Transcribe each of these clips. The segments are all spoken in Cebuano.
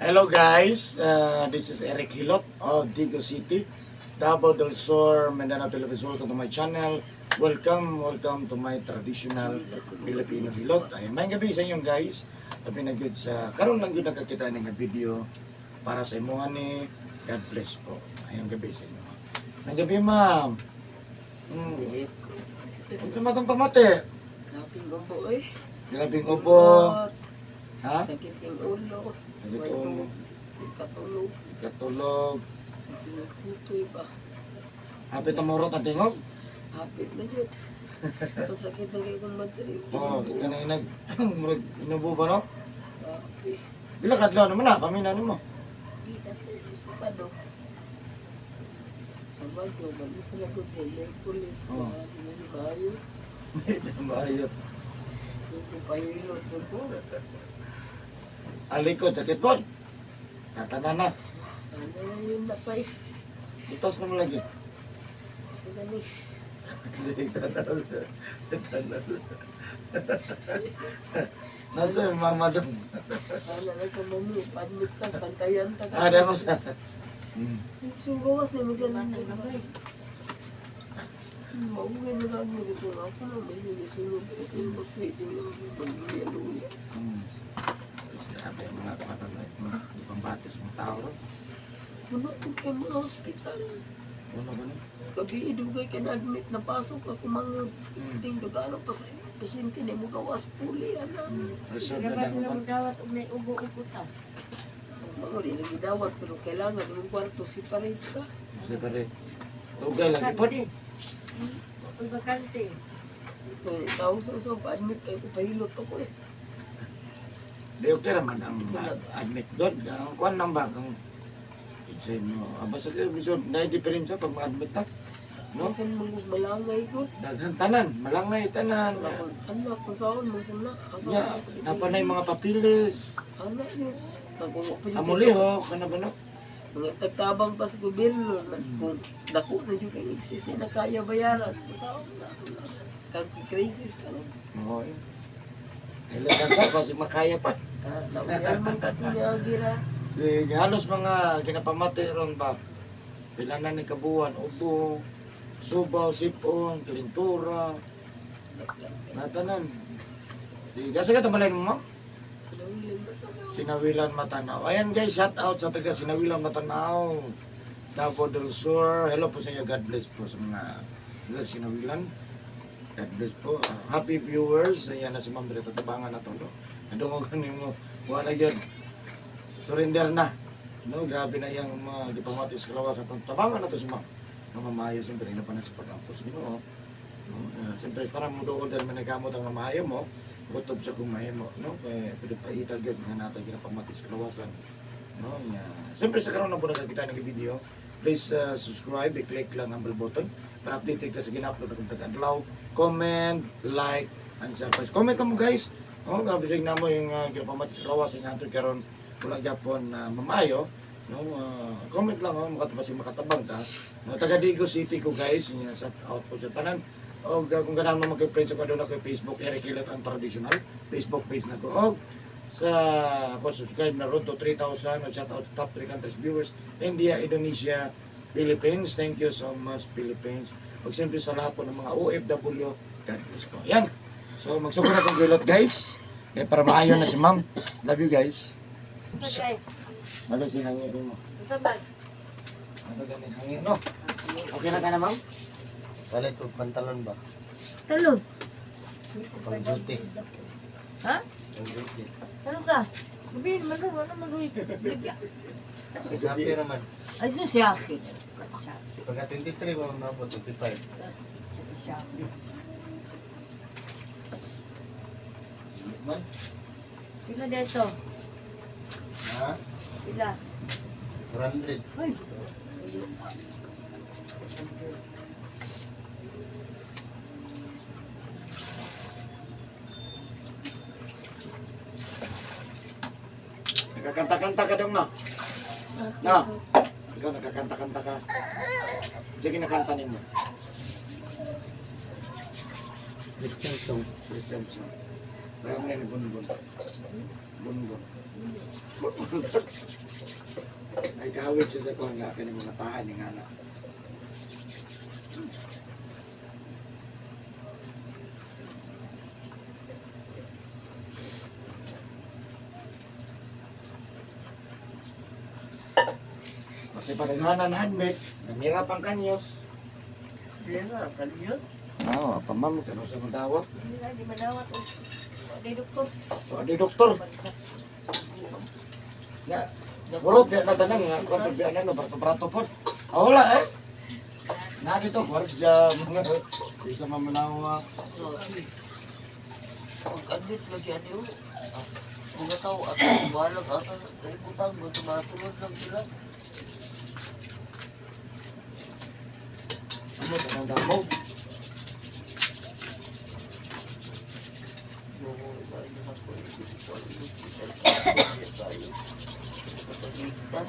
Hello guys, this is Eric Hilot of Digos City, Davao del Sur, Mindanao, Philippines. Welcome to my channel. Welcome, welcome to my traditional Filipino Hilot. Ay, may gabi sa inyo, guys. Labi na gyud sa karon lang gyud nakakita ning video para sa imuha ni God bless po. Ayong gabi sa inyo. May gabi, ma'am. Unsa man tong pamati? Grabing ubo eh. Grabing ubo. Ha? Sakit yung ulo. Sakit ulo. Katulog. Katulog. Sasakit ba? Hapit ang murot ang tingog. Hapit na yun. Ang sakit na kayo kong battery. Oo, oh, kita na inag murag inubo ba, no? Grabe. Pila ka adlaw naman na pamina nimo. Di na po. Sabado. Sabado. Balik sa lagot mo. Merkulis. Oo. Hindi na kayo. Maayo. Hindi ko pahilot ako. Alikod sakit po. Tatana na. Ano na yun na pa eh. Itos na mo lagi. Ano ni? Sige, tanaw. Tanaw. Nasa yung mama doon. Ano na sa mami. Padmit ka. Pantayan ta ka. Ah, di mo sa. Sugawas na minsan ng gabay. Mauwi na lang mo dito na ako na may nagasunod kasi pwede na magluya-luya. Kasi grabe ang mga kapananoy. Mga pambatis mga tao ron. Puno ko kay mga hospital. Ano ba na? Gabi idugay ka na admit na pasok ako mga ting dugano pa sa pasyente na mo gawas puli ana. Reserve na Sila ba lang sila ako. magdawat og may ubo o putas? Mga di lagi dawat pero kailangan yung kwarto separate ka. Separate. Tugay lagi po. Bakante. Uy, bakante. Eh, tawag sa usap, admit kay ko pahilot ako eh. Di okay raman ang admit doon. Ang kuan lang ba? Kung exam mo. Aba sa kayo, bisod, na diferensya pag ma-admit ta. No? Kan mga malangay ko. Daghan tanan, malangay tanan. Anak, kung saan mo na. Ya, napanay mga papilis. Anak yun. Nagungwa pa yun. Amuliho, kana ba, no? Mga tagtabang pa sa gobyerno. Kung dako na yun kay exist na kaya bayaran. Kung saan na. Kag crisis ka ron. Oo. Ay, lang ka, kasi makaya pa. Ah, Nauyan mong katunya gira. Di, halos mga kinapamati ron ba? Pila na ni kabuan, ubo, subaw, sipon, kalintura, natanan. Sige, kasi ka tabalay mo, ma'am? Sinawilan ba ito? Sinawilan Matanao. Ayan guys, shout out sa taga Sinawilan Matanao. Davao del Sur. Hello po sa inyo. God bless po sa mga taga Sinawilan. God bless po. Ah, happy viewers. Ayan na si Ma'am Rita Tabangan na to. No? Nadungog ka nimo. Wala yun. Surrender na. No, grabe na yung mga gipamati sa kalawas atong tabangan na to si Ma'am. Mamamayo siyempre na pa na sa pag-ampos Ginoo. No? Siyempre, tarang mo doon dahil manikamot ang mamayo mo, kutob sa kung mahimo, no? Kaya pwede pa itag yun, nga natin ginapamati sa kalawasan. No? Nga. Siyempre, sa karon na po nakakita ng video, please subscribe, i-click lang ang bell button para updated ka sa gina-upload akong taga-adlaw. Comment, like, and subscribe. Comment lang mo, guys. Oh, grabe siya na mo yung ginapamati sa kalawasan nga ato karon wala gyapon na mamayo. No, comment lang oh, makatapos makatabang ta. No, taga Digos City ko guys, yun yung shout out po sa tanan. O kung ganahan mo magka-friends ako doon ako Facebook, Eric Hilot ang traditional Facebook page na ko. Og sa ako subscribe na road to 3,000 o shout out to top 3 countries viewers, India, Indonesia, Philippines. Thank you so much, Philippines. Og siyempre sa lahat po ng mga OFW, God bless po. Yan. So magsugod akong gilot guys. Kaya para maayo na si ma'am. Love you guys. Unsa kay? Malo si hangin mo. Unsa ba? Ano gani hangin no? Okay na ka na, ma'am? Palit ko pantalon ba? Talon. Pang duty. Ha? Pang duty. Ano sa? Gabi man ro, ano man ro. Bigya. Happy naman. Ay sus siya. Pagka 23 mo na po, 25. Siya. Man? Pila dito? Ha? Pila? 400. Uy. Nagkakanta-kanta ka dong no? No. Ikaw nagkakanta-kanta ka. Sige, kinakanta ninyo. Christian song. Christian song. Kaya mo na ni Bunbun. London. Ay kahawig siya sa kuwan nga kani mga tahan ni ngana. Pati panaghanan handmade, namira pang kanyos. Hindi na, kanyo. Oo, pa ma'am, kano sa mandawat. Hindi na, di manawat. O, di doktor. So, adi doktor. Ya, Urot di na tanan nga kuan biyanan no brato-brato pod. Ah, wala eh. Na dito gwardiya mga isa mamanawa. Pag-admit lagi ano yun. Mga tao at walang ata sa ibutang mo tumatulog lang sila. Amo tanang damo. Kapag-ligtas.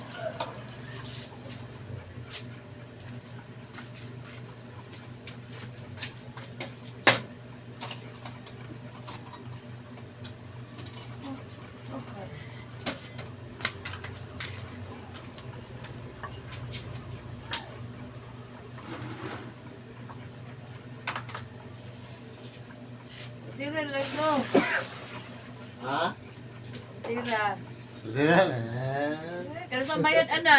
Okay. Tira lang no. Ha? Tira. Tira na. Kaya sa bayad, ana.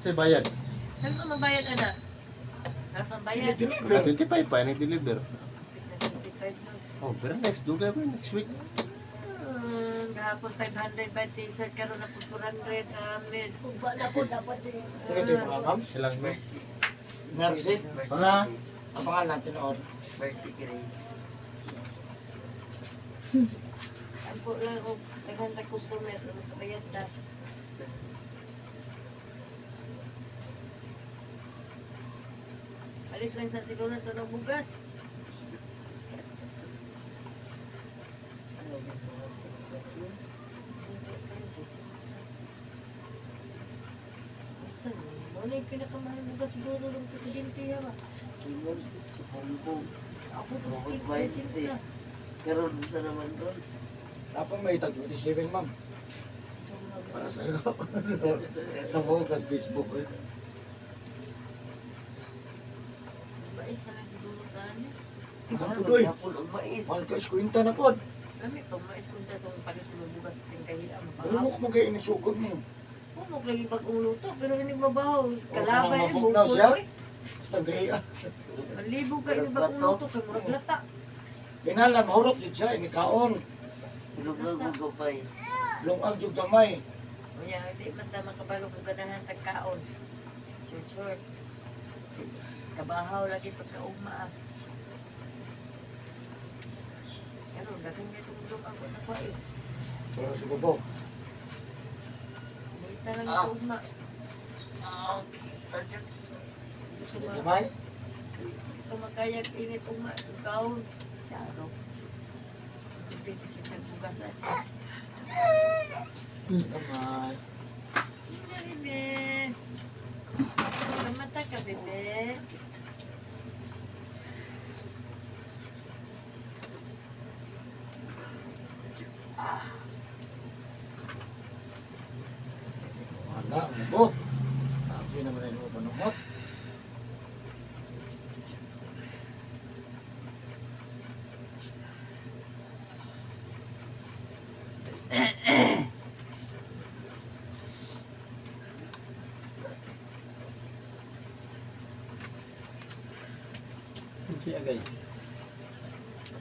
Sa bayad. Kaya sa mabayad, ana. Kaya sa bayad. Mga 25 pa, ni-deliver. 25 no. Oh, pero next, dugay pa next week. Gahapon 500 ba t-shirt karon na po 400 amen. Sige ito yung mga ma'am. Silang no. Mercy. Mercy. Mga Ang pangalan natin noon. Mercy Grace. Ampo lang og daghan ta customer makabayad ta. Palit lang sa siguro to ng bugas. Ano yung mga selebrasyon? Hindi kayo sa Saan? Mo na yung pinakamahal bugas siguro ng presidente ha ba? Ingon sa Hong Kong. Ako to Bukod sa ba yun, sinta. Karon sa naman doon. Dapat may tag 27 ma'am. Para sa iyo. Sa bukas Facebook eh. Mais na lang siguro tani. Mahal po doy. Hapon ang mais. Mahal ka eskwenta na po. Lami pag mais kung tatong palit mo bugas at tingkahila mo pa. Lumok mo kayo inisugod mo. Pumok lagi bagong luto pero ini mabahaw. Kalabay kanang ni mabugnaw bukol siya? oy. Basta gaya. Malibog ka ini bagong luto kay murag lata. Kinalan mahurot jud siya inikaon. Lugag gupay. Lungag jud gamay. Unya hindi man ta makabalo kung ganahan tag kaon. Short short. Kabahaw lagi pagkaugma ah. Karon daghan kay tong lungag na ko eh. Pero sa bubo. Kumita lang Ah. ito ugma. Ah, kita Ito ma- Gamay. ito makayag init ugma kaon. Charo. Hindi kasi nagbugas ah. Gamay. Bebe. Kamata ka, bebe. Wala, ang bubo. Sabi naman ay mo panumot. Hindi agay.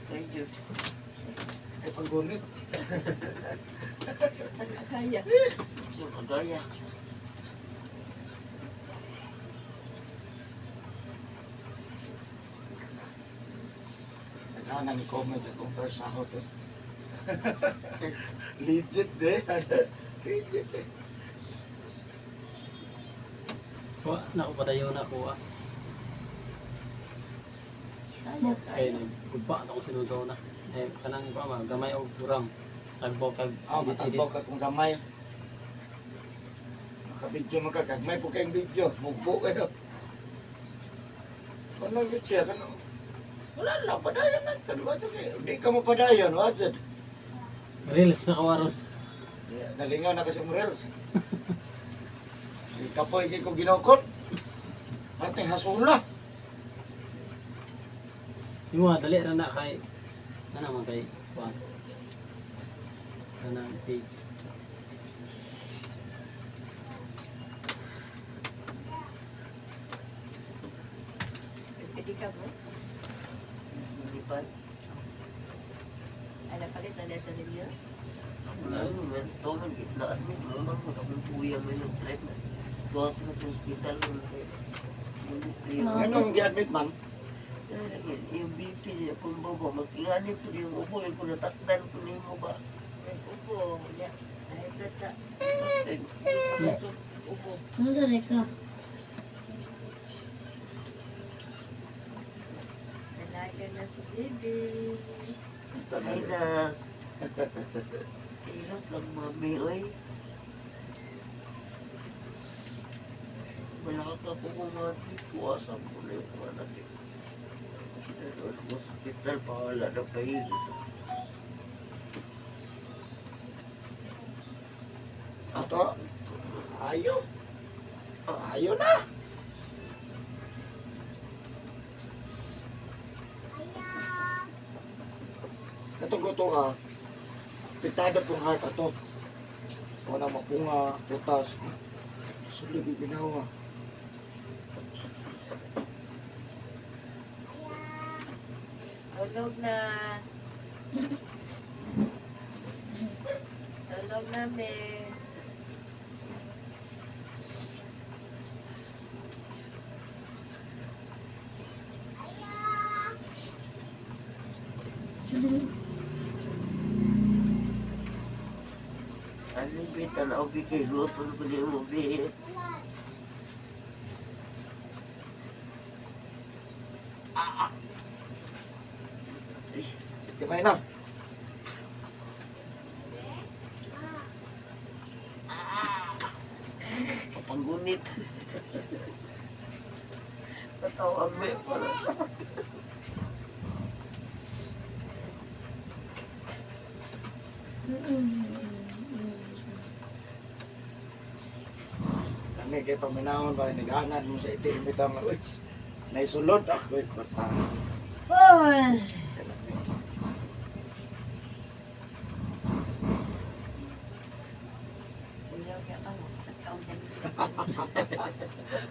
Thank you. Ay panggunit. Kaya. Yung kagaya. Naghanan ni comment sa kong first sahod eh. Legit eh. Legit eh. Wa na ko padayon na ko ah. Kaya, Kay kaya. guba na ko sinudaw na. Eh kanang pa ma gamay og kurang. Tagbo kag Ah, matagbaw ka kung gamay. Makabidyo man ka, kagmay po kayong video. Mugbo kayo. Ano yun siya? Ano? Wala lang, padayon na dyan. Wa dyan kayo. Di ka mo padayon, wa dyan. Reels na kawaron. Yeah, nalingaw na kasi Murel. Di kapoy kay ko ginukot. Ating hasula. Yung mga dali ra na kay ano man kay kuan. Kanang page. Pwede ka mo? Lipad. Ay, napalit na dito ninyo. Ano, man, to man, na-admit mo man, akong tuya man yung trip na. Tuwa sila sa ospital mo. Anong gi-admit man? Yung BP niya, kung baba, mag-ingani po yung ubo, yung kung natakdan ko nimo ba. Ubo. Ya. Ay, blood sa Eh, pagkasok sa ubo. Ano dali ka? Dalaga na si baby. Ay na. Ilot lang mami, oy. Wala ka po kung mati ko, asam ko na yung anak eh. Ano, hospital pa wala na pa yun. Ato, ayo. Ayo na. Katong goto ka, pitado pong heart ato. Wala mapunga, putas. Sulit yung ginawa. Tulog na. Tulog na, me. Ano ba tanaw bi kay luto ko ni mo bi. Kamay na. Papanggunit. Tataw ang may para. Kami kay paminahon ba, naghanan mo sa itim bitaw nga, uy, naisulod ako, eh, kwarta. Oy! Uyaw kaya ka mo. Tagkaon dyan.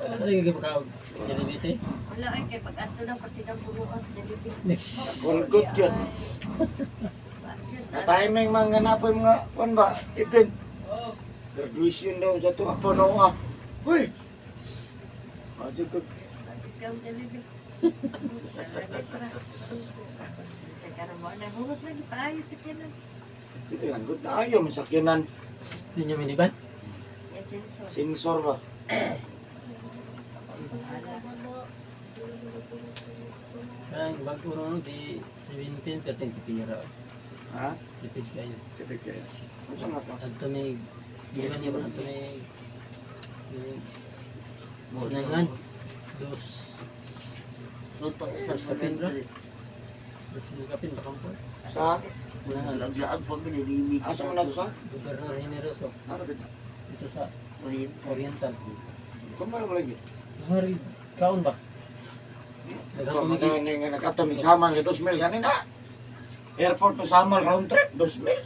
Ano yung gipakaw? Jollibee. Wala ay kay pag-adto ng partidang punuan sa Jollibee. Next. Kulgot yun. Na timing mga napoy mga kuan ba, event. Graduation daw sa to apo no ah. Uy. Adyo ko Ikaw Jollibee. Salamat para. Kay karon mo na hugot lagi paayos sa kanan. Sige lang good na ayo man sakyanan Yun yung minivan? Yan sensor. sensor ba. Kanang bago ro di 17 13 pira. Ha? Tipid kayo. Tipid kayo. Unsa nga pa? Adto may giwan niya ba adto may nangan dos Luto sa Kapin ra? Dos kapin ba kampo? Sa Nangan Laglaag pa mi nilimi. asa man na sa? Gobernador Generoso Ano bitaw? dito sa Oriental. Oriental. Kumpara mo lagi. Hari kaon ba? Daghang Kung kumigi. mga nga nakatamig samal kay 2,000 kanina. Airport to Samal round trip 2,000.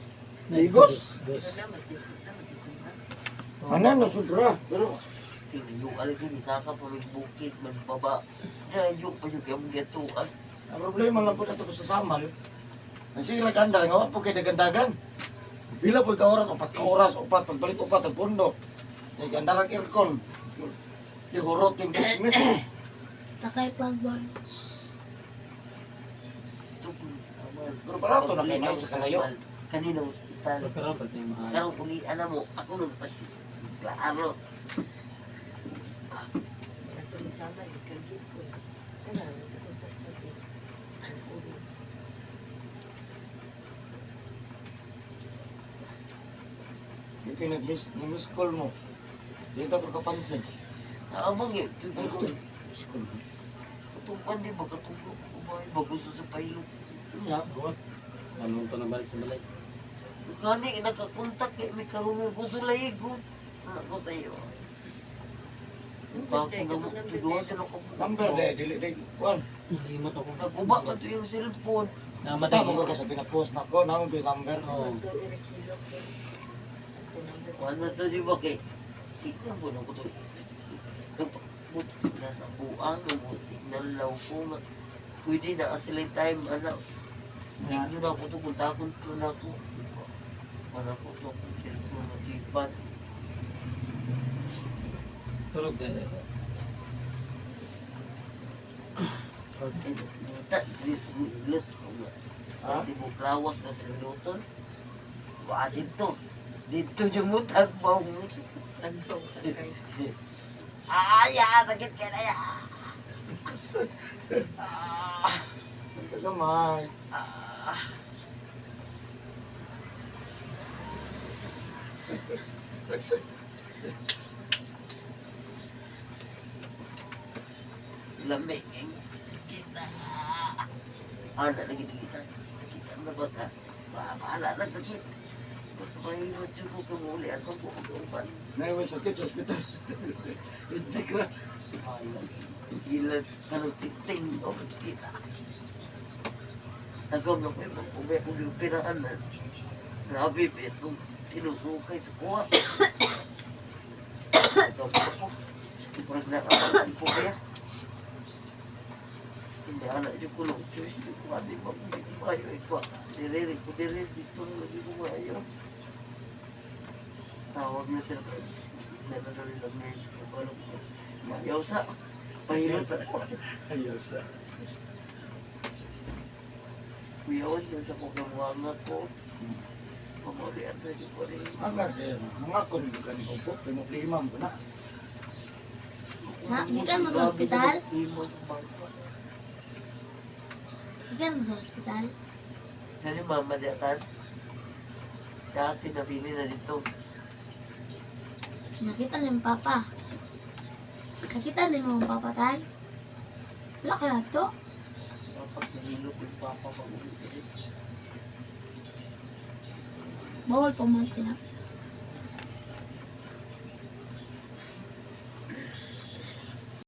Ligos. Dos. Wala matisod na matisod na. Ano na sobra pero Tinuyuan ko ni Saka pa may bukid man baba. Nayo pa yung kaya mong gatuan. ang problema lang po nato sa Samal. Ang sige lang andar nga wa po kay dagandagan. Pila po ka oras, upat ka oras, upat pagbalik upat ang pundo. Kay gandar ang aircon. Di hurot yung 2,000. Takay pag Tukod sa man. Pero barato na kay na sa kalayo. Kanina ospital. Pagkaroon pa tayo mahal. Karon kung ana mo, ako nagsakit. Klaro. Ato ni sama ikaw gid ko. Kana matisod tas gabi. Ang ulo. Yung kay nag-miss, na-miss call mo. Dito ko kapansin. Abang eh. Ano ko? Miss call mo. Katong pan di ba katulog ko ba bago sa pailog. Ya. Buhat. Ano to na balik sa balay? Kani nakakontak kay mi karon gusto laigo. Ako sa iyo. Bako na mo tuduha sila ko. Number de dili de kuan. Nalimot ako. Naguba ka to yung cellphone. Namatay. Kita mo ka sa gina-post nako, namo ba number? Oo. Ito, Eric Hilok. Ito number. Wala to di ba kay tignan ko na ko to. Nagpabot na sa buang mo signal law ko nga. Pwede na sila time ana. Hindi na ako to kung takon to na ako. Wala ko to akong cellphone na keypad. Tulog dahil. Kita this ilos ko nga. Ha? Di mo lawas na sa luton. Wa dito. Dito yung mutag ba mo. Tantong sakay. Ay, ah, sakit kaya na ya. Ah, Gamay. ah. Lamig ang kita. Ana lagi kita. Kita na ba ka? Bahala na sakit. Basta mahirap yun ko kamuli at ang buong Naiwan sakit sa ospital. Injik ra. Gila kanang testing o kita. Tagam na ko yung pag-uwi kong giupiraan na. Grabe, pero tinusukay sa kuha. Tagam ako. Murag na ako po kaya. Hindi ana yung kulong choice di ko adi ba kung di ko maayo ikaw. Direre ko dire dito na lagi ko maayo. Tawag na sila kay Nanadali lang nurse ko. Balok ko. Yaw sa. Pahilot ako. Ayos. Kuyawan yun sa kong ko. Pamuli at sa ko rin. Ang eh, mga kon kani ko po, problema mo na. Na, gikan mo sa ospital? Gikan mo sa ospital? Kani mama di atan. Dati nabili na dito. Nakita ni mong papa. Nakita ni mong papa tan? Wala ka na to? Dapat nahilot yung papa pag uwi. Bawal pa man tinap.